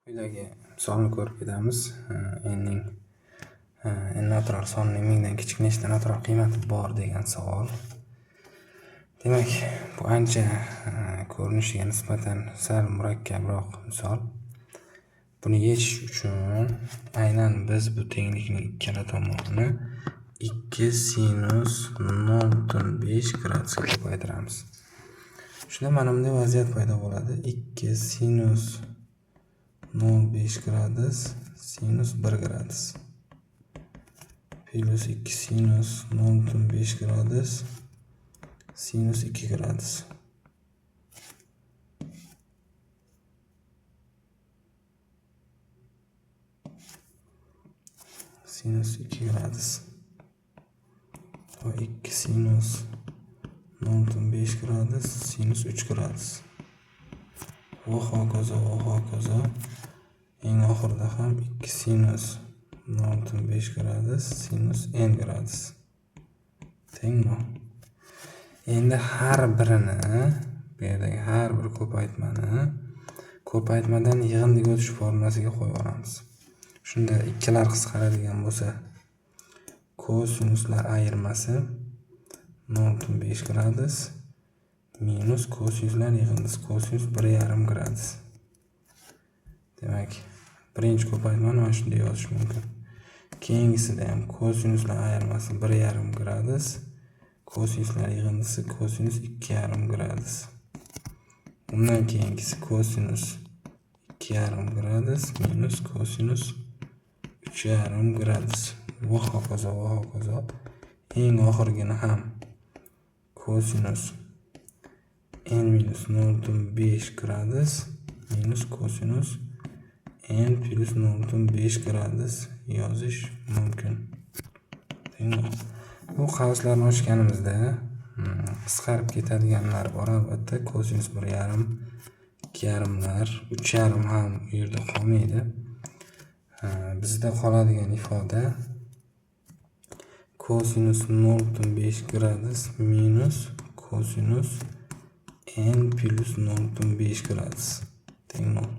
Quyidagi misolni ko'rib ketamiz. Nning n natural sonining mingdan kichik nechta natural qiymati bor degan savol. Demak, bu ancha ko'rinishiga nisbatan sal murakkabroq misol. Buni yechish uchun aynan biz bu tenglikning ikkala tomonini 2 sinus 0,5 gradusga ko'paytiramiz. Shunda mana bunday vaziyat paydo bo'ladi. 2 sinus 0,5 gradus sinus 1 gradus plus 2 sinus 0,5 gradus sinus 2 gradus. Sinus 2 gradus va 2 sinus 0,5 gradus sinus 3 gradus va hokazo va hokazo. Eng oxirida ham 2 sinus 0,5 gradus sinus n gradus teng 0. Endi har birini, bu yerdagi har bir ko'paytmani ko'paytmadan yig'indiga o'tish formulasiga qo'yib olamiz. Shunda ikkilar qisqaradigan bo'lsa, kosinuslar ayirmasi 0,5 gradus minus kosinuslar yig'indisi kosinus 1,5 gradus. Demak, birinchi ko'paytmani mana shunday yozish mumkin. Keyingisida ham kosinuslar ayirmasi 1,5 gradus, kosinuslar yig'indisi kosinus 2,5 gradus. Undan keyingisi kosinus 2,5 gradus minus kosinus 3,5 gradus va hokazo va hokazo. Eng oxirgini ham kosinus n minus 0,5 gradus minus kosinus n plus 0,5 gradus yozish mumkin. Bu qavslarni ochganimizda qisqarib ketadiganlar bor albatta. Kosinus 1,5, 2,5lar, 3,5 ham u yerda qolmaydi. Bizda qoladigan ifoda kosinus 0,5 gradus minus kosinus n plus 0,5 gradus teng 0.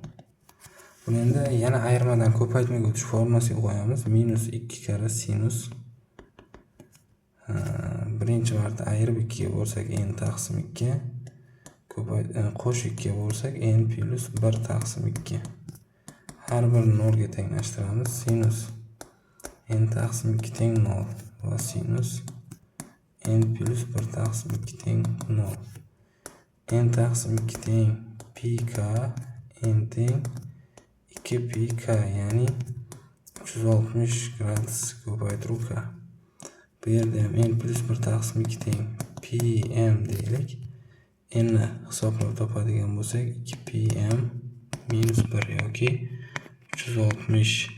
Buni endi yana ayirmadan ko'paytmaga o'tish formulasiga qo'yamiz. Minus 2 karra sinus birinchi marta ayirib 2 ga bo'lsak n taqsim 2, qo'sh 2 ga bo'lsak n plus 1 taqsim 2. Har bir 0 ga tenglashtiramiz. Sinus n taqsim 2 teng 0 va sinus n plus 1 taqsim 2 teng 0. N taqsim 2 teng pi k, n teng 2 pi k, ya'ni 360 gradus ko'paytiruv k. Bu yerda ham n plus 1 taqsim 2 teng pi m deylik. N ni hisoblab topadigan bo'lsak 2 pi m minus 1 yoki 360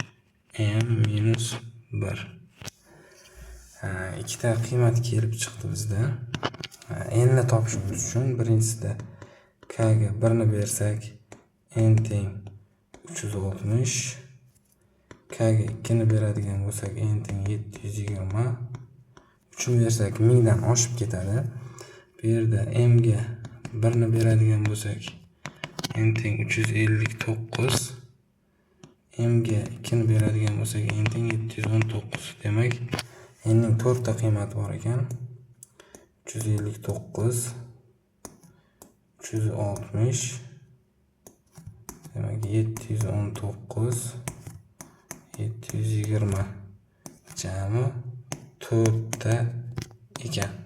m minus 1. Ikkita qiymat kelib chiqdi bizda. N ni topishimiz uchun birinchisida k ga 1 ni bersak n teng 360, k ga 2 ni beradigan bo'lsak n teng 720, 3 ni bersak 1000 dan oshib ketadi. Bu yerda m ga 1 ni beradigan bo'lsak n teng 359, m ga 2 ni beradigan bo'lsak n teng 719. Demak, n ning 4 ta qiymati bor ekan. 359, 360, demak 719, 720 jami 4 ta ekan.